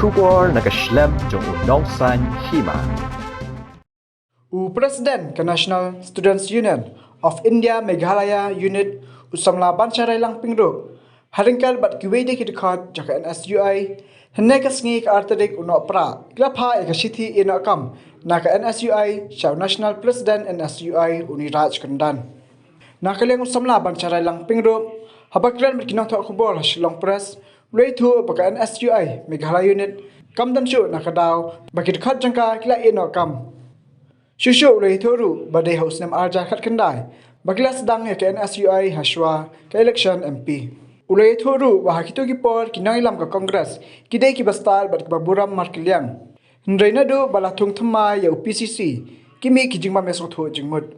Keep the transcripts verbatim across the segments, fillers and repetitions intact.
Khubor na ka shlem jong u Nongsaiñ Hima. U President ka National Students Union of India Meghalaya Unit, u samla Bansharai Langpingrup, ha ryngkat bad kiwei de ki dkhot jong ka N S U I, hynne ka sngi ka ar tarik u Nohprah, ki la phah ïa ka shithi ïehnoh kam na ka N S U I sha u National President N S U I u Niraj Kyndan. Na ka liang u samla Bansharai Langpingrup, haba kren bad ki nongthoh khubor ha Shillong Press, u la ïathuh ba ka N S U I Meghalaya Unit kam don shuh na ka daw ba ki dkhot jong ka ki la ïehnoh kam. Shuh shuh u la ïathuh ruh ba dei ha u snem ar hajar khatkhyndai ba ki la sdang ïa ka N S U I ha shuwa ka election M P. U la ïathuh ruh ba ha kito ki por ki nongïalam ka Congress ki dei kiba stad bad kiba burom markylliang. Hynrei naduh ba la thung thymmai ïa u P C C, ki mih ki jingbym ïasngewthuh jingmut.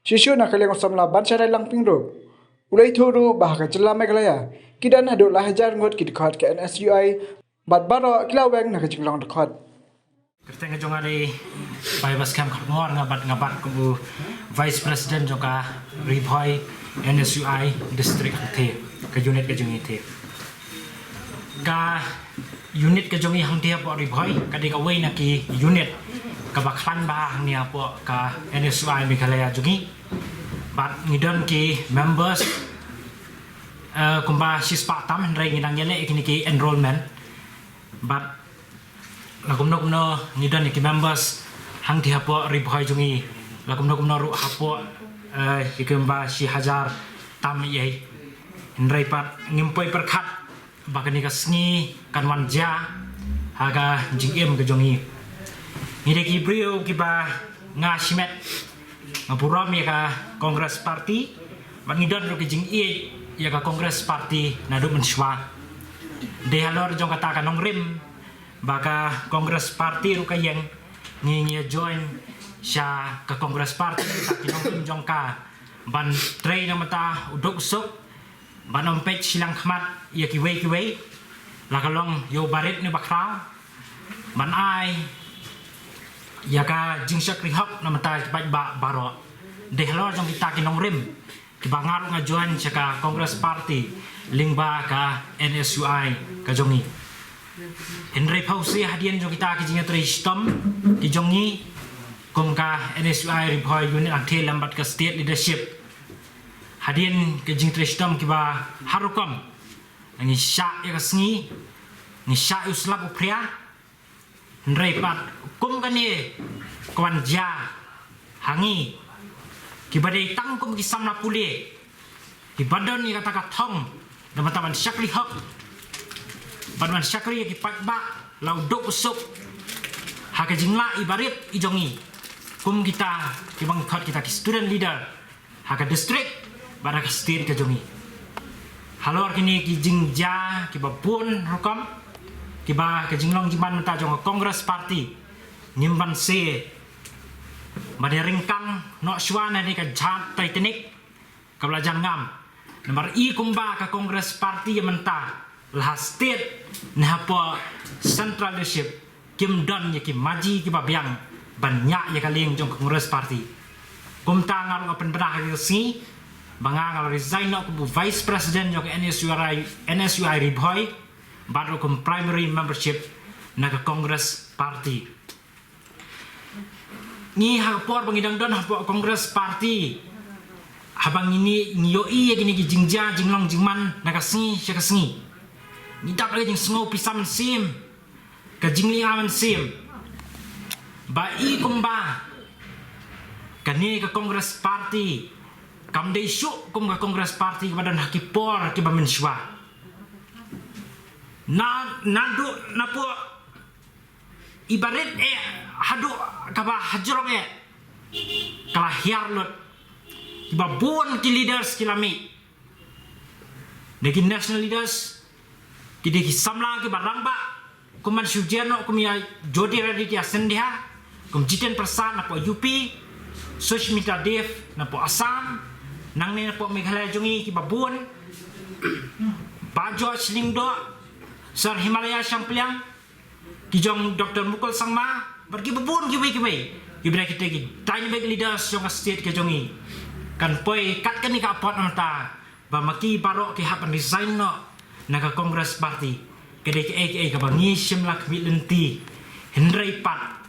Shuh shuh na ka liang u samla Bansharai Langpingrup, u la ïathuh ruh ba ha ka jylla Meghalaya ki don haduh lai hajar ngut ki dkhot ka N S U I, bad baroh ki la weng na ka jinglong dkhot. Kyrteng ka jong nga dei Bai Baskhem Kharngor, nga bat, nga bat kum u Vice President jong ka Ri Bhoi N S U I District hangtei, ka unit ka jong ngi te. Ka unit ka jong ngi hangtei hapoh Ri Bhoi ka dei kawei na ki unit kaba khlaiñ bha hangne hapoh ka N S U I Meghalaya jong ngi. Bad ngi don ki members, eh, kumba shispah tam, hynrei ngi dang ïaleh ïa kine ki enrollment. Bad la kumno kumno ngi don ïa ki members hangtei hapoh Ri Bhoi jong ngi, la kumno kumno ruh hapoh, eh, ïa kumba shi hajar tam ïa. Hynrei pat ngim poi pyrkhat ba kane ka sngi kan wan jia ha ka jingim ka jong ngi. Ngi dei ki briew kiba nga shimet, nga burom ïa ka Congress Party, bad ngi don ruh ka jingïeit ïa ka Congress Party naduh mynshuwa. Dei halor jong kata ka nongrim ba ka Congress Party ruh ka ïeng, ngi, ngi ïa join sha ka Congress Party, kita ki nongrim jong ka, ban trei na ka bynta u duk u suk, ban ym peit shiliang khmat ïa kiwei kiwei, la ka long ïa u barit ne bakhraw, ban ai ïa ka jingshakri hok na ka bynta ki paidbah baroh. Dei halor jong kita ki nongrim kiba nga ruh nga join sha ka Congress Party lyngba ka N S U I ka jong ngi. Hynrei phewse hadien jong kita ki jingïatrei shitom ki jong ngi kum ka N S U I Ri Bhoi Unit hangtei lem bad ka state leadership, hadien ki jingtrei shitom kiba har rukom, ngi shah ïa ka sngi, ngi shah ïa u slap u phria. Hynrei pat kum kane ka wan jia ha ngi kiba dei tang kum ki samla pule, kiba don ïa kata ka thong na ka bynta ban shakri hok, ban, ban shakri ïa ki paidbah, la u duk u suk ha ka jinglah i barit i jong ngi, kum kita kiba ngi khot kita ki student leader ha ka district bad ha ka state ka jong ngi. Halor kine ki jingjia kiba bun rukom, kiba ka jinglong jingman mynta jong ka Congress Party, ngim banse ban ïa ryngkang noh shuwa na kane ka jhad Titanic kaba la jan ngam. Namar i kumba ka Congress Party ïa mynta, la ha state ne hapoh central leadership, kim don ïa ki maji kiba biang ban ñiah ïa ka lieng jong ka Congress Party. Kumta nga ruh nga pynbna ha kane ka sngi ba nga, nga la resign noh kum u Vice President jong ka N S U I, N S U I Ri Bhoi, bad ruh kum primary membership na ka Congress Party. Ngi ha ka por ba ngi dang don hapoh Congress Party, haba ngi, ngi ïohi ïa kine ki jingjia jinglong jingman na ka sngi sha ka sngi, ngi dap ïa ka jingsngew pisa mynsiem, ka jinglynga mynsiem, ba i kumba kane ka Congress Party kam dei shuh kum ka Congress Party kaba don ha ki por kiba mynshuwa. Na, naduh napoh i barit eh haduh kaba hajrong eh, ka la hiar lut. Kiba bun ki leaders ki la mih. Dei ki national leaders, ki dei ki samla kiba rangbah, kum ban shu jia noh kum ïa Jyotiraditya Scindia, kum Jiten Prasad napoh U P, Sushmita Dev napoh Assam, nangne napoh Meghalaya jong ngi kiba bun, Bah George Lyngdoh, Sir Himalaya Shangpliang, ki jong Doctor Mukul Sangma, bad kiba bun kiwei kiwei. Kiba dei kita ki dynamic leaders jong ka state ka jong ngi. Kan poi kat kane ka apot na mynta ba ma ki baroh ki hap ban resign noh na ka Congress Party. Ka dei kaei kaei kaba ngi shim la khmih lynti. Hynrei pat,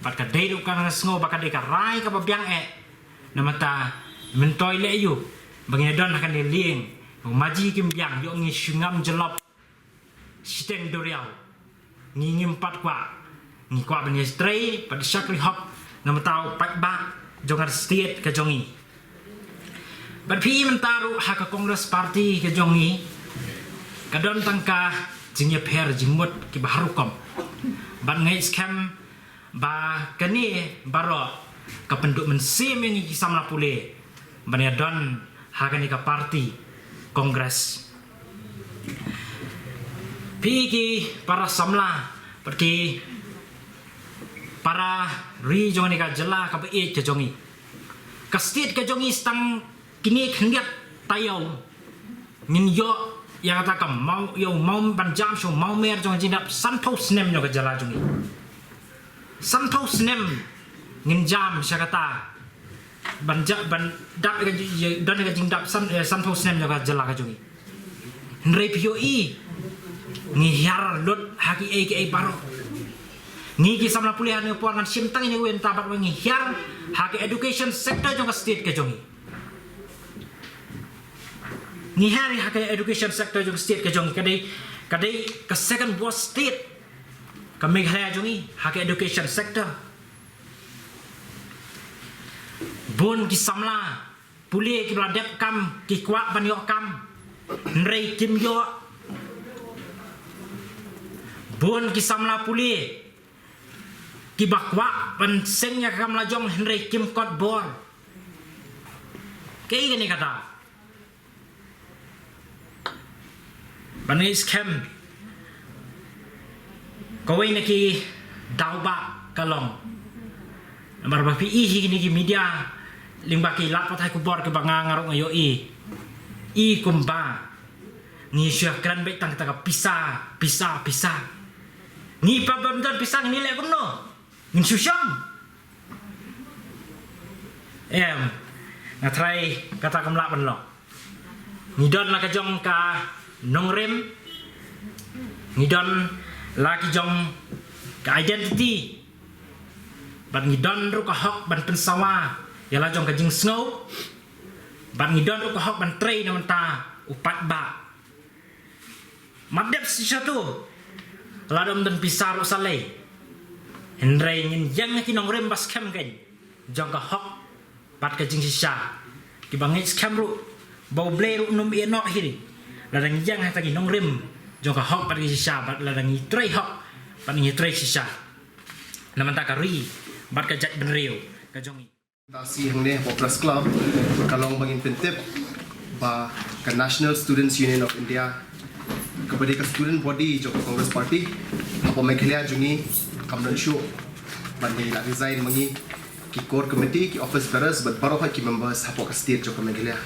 bad ka dei ruh ka sngew ba ka dei ka rai kaba biang eh. Namar ta, myntoi leh ïa u ba ngin don ha kane ka lieng, ba ma ji kim biang, ïoh ngi shu ngam jyllop shiteng duriaw. Ngi ngim pat kwah. Ngi kwah ban ïatrei, ban shakri hok namar ta u paidbah jong ka state ka jong ngi. Bad phi mynta ruh ha ka Congress Party ka jong ngi, ka don tang ka jingïapher jingmut kiba har rukom. Bad nga ngeit skhem ba kane baroh ka pynduh mynsiem ïa ngi ki samla pule ban ïa don ha kane ka party Congress. Phi ki para samla, bad ki para ri jong kane ka jylla kaba ïeit ka jong ngi. Ka state ka jong ngi sa tang kine khyndiat taïew ngin ïoh ïa kata ka maw, ïa u maw ban jam sha u mawmer jong ka jingdap sanphew snem jong ka jylla jong ngi. Sanphew snem ngin jam sha kata. Ban ja-, ban dap ïa ka ji-, ïa, don ïa ka jingdap san, eh, sanphew snem jong ka jylla ka jong ngi. Hynrei phi ïohi, ngi hiar lut ha kiei kiei baroh. Ngi ki samla pule ha kane ka por ngan shim tang ïa kane ka win ta bad ngi hiar ha ka education sector jong ka state ka jong ngi. Ngi hiar ha ka education sector jong ka state ka jong ngi, ka dei, ka dei ka second worst state ka Meghalaya jong ngi ha ka education sector. Bun ki samla pule kiba la dep kam ki kwah ban ïoh kam, hynrei kim ïoh. Bun ki samla pule kiba kwah ban seng ïa ka kam la jong, hynrei kim kot bor. Kaei kane kata? Ban ngeit skhem, kawei na ki daw ba ka long, namar ba phi i hi kine ki media lyngba ki lad pathai khubor kiba nga nga ruh nga ïohi. I kumba ngi shu kren beit tang kata ka pisa, pisa, pisa. Ngi pat bym don pisa ngin leh kumno? Ngin shu shong? Em, nga tharai kata kam lah ban long. Ngi don la ka jong ka nongrim, ngi don la ki jong ka identity, bad ngi don ruh ka hok ban pynsawa ïa la jong ka jingsngew, bad ngi don ruh ka hok ban trei na bynta u paidbah. Mat dep shisha tu, lada ym don pisa ruh sa lei. Hynrei ngin ïeng ha ki nongrim ba skhem kein jong ka hok bad ka jingshisha, kiba ngeit skhem ruh ba U Blei ruh um ïehnoh hi. Lada ngi ïeng ha kita ki nongrim jong ka hok bad ka jingshisha, bad lada ngi trei hok bad ngi trei shisha na bynta ka ri bad ka jaitbynriew ka jong ngi. Tasi hangne hapoh Press Club ka long ba ngin pyntip ba ka National Students Union of India, kaba dei ka student body jong ka Congress Party hapoh Meghalaya jong ngi, kam don shuh ban ïa la resign ma ngi ki core committee, ki office bearers bad baroh ki members hapoh ka state jong ka Meghalaya.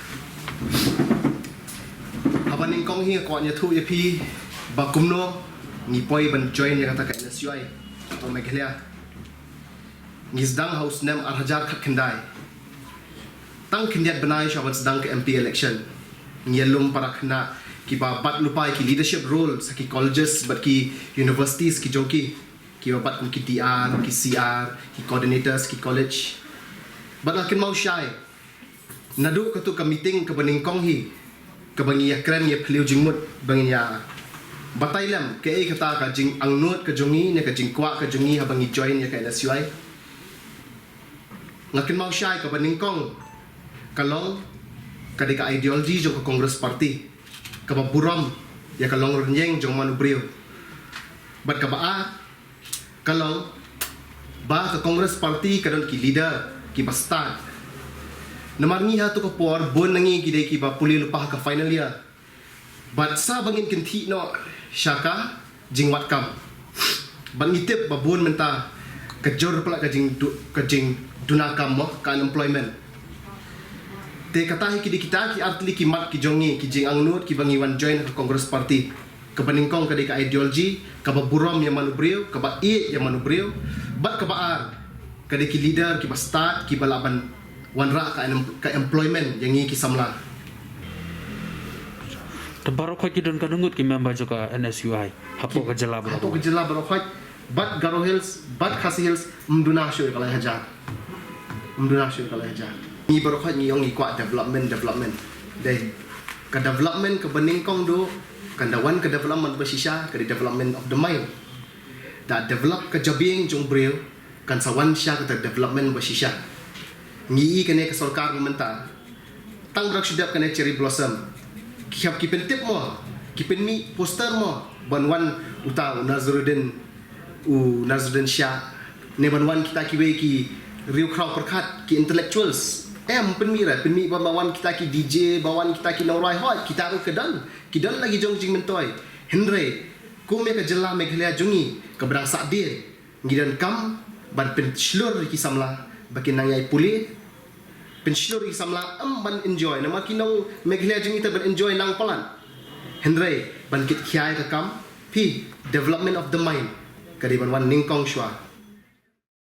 Haba nyngkong hi nga kwah ïathuh ïa phi ba kumno ngi poi ban join ïa kata ka N S U I hapoh Meghalaya. Ngi sdang ha u snem ar hajar khatkhyndai. Tang khyndiat bnai shuwa ban sdang ka M P election, ngi ïalum para khynnah kiba bat lypa ïa ki leadership roles ha ki colleges bad ki universities ki jong ki, kiba bat kum ki D R, ki C R, ki coordinators, ki college. Bad nga kynmaw shai, naduh katu ka meeting kaba nyngkong hi, kaba ngi ïakren ïaphylliew jingmut ba ngin ïa batai lem kaei kata ka jingangnud ka jong ngi ne ka jingkwah ka jong ngi haba ngi join ïa ka N S U I. Nga kynmaw shai, kaba nyngkong ka long ka dei ka ideology jong ka Congress Party, kaba burom ïa ka longrynïeng jong man u briew. Bad kaba ar ka long ba ka Congress Party ka don ki leader kiba stad. Namar ngi ha tu ka por bun na ngi ki dei kiba pule lypa ha ka final year. Bad sa ba ngin kynthih noh sha ka jingwad kam, bad ngi tip ba bun mynta ka jur palat ka jingdu-, ka jingduna kam mo, ka unemployment. Te kata hi ki dei kita ki artylli ki mat ki jong ngi, ki jingangnud kiba ngi wan join ha ka Congress Party. Kaba nyngkong ka dei ka ideology kaba burom ïa man u briew, kaba ïeit ïa man u briew. Bad kaba ar ka dei ki leader kiba stad, kiba lah ban wanrah ka em-, ka employment ïa ngi ki samla. Te baroh khoit ki don katno ngut ki member jong ka N S U I hapoh ka jylla baroh. Hapoh ka jylla baroh khoit, bad Garo Hills, bad Khasi Hills, ym duna shuh ka lai hajar. Ym duna shuh ka lai hajar. Ngi baroh khoit ngi ong ngi kwah development, development. Dei, ka development kaba nyngkong duh, kan da wan ka development ba shisha, ka dei development of the mind. Da develop ka jabieng jong briew, kan sa wan sha kata development ba shisha. Ngi i kane ka sorkar mynta, tang ba dang shu dep kane cherry blossom, ki hap ki pyntip mo, ki pynmih poster mo, ban wan uta u Nazaruddin, u Nazaruddin Shah, ne ban wan kita kiwei ki riewkhraw pyrkhat, ki intellectuals. Em, pynmih re, pynmih ba, ba wan kita ki D J, ba wan kita ki nongrwai, hooid, kita ruh ki don, ki don la ki jong jingmyntoi. Hynrei kum ïa ka jylla Meghalaya jong ngi kaba dang sah die, ngi donkam ban pynshlur ïa ki samla ba kin nang ïai pule, pynshlur ïa ki samla, em, ban enjoy, namar ki nong Meghalaya jong ngi te ban enjoy nang palat. Hynrei ban kit khia ïa ka kam, phi, development of the mind ka dei ban wan nyngkong shuwa.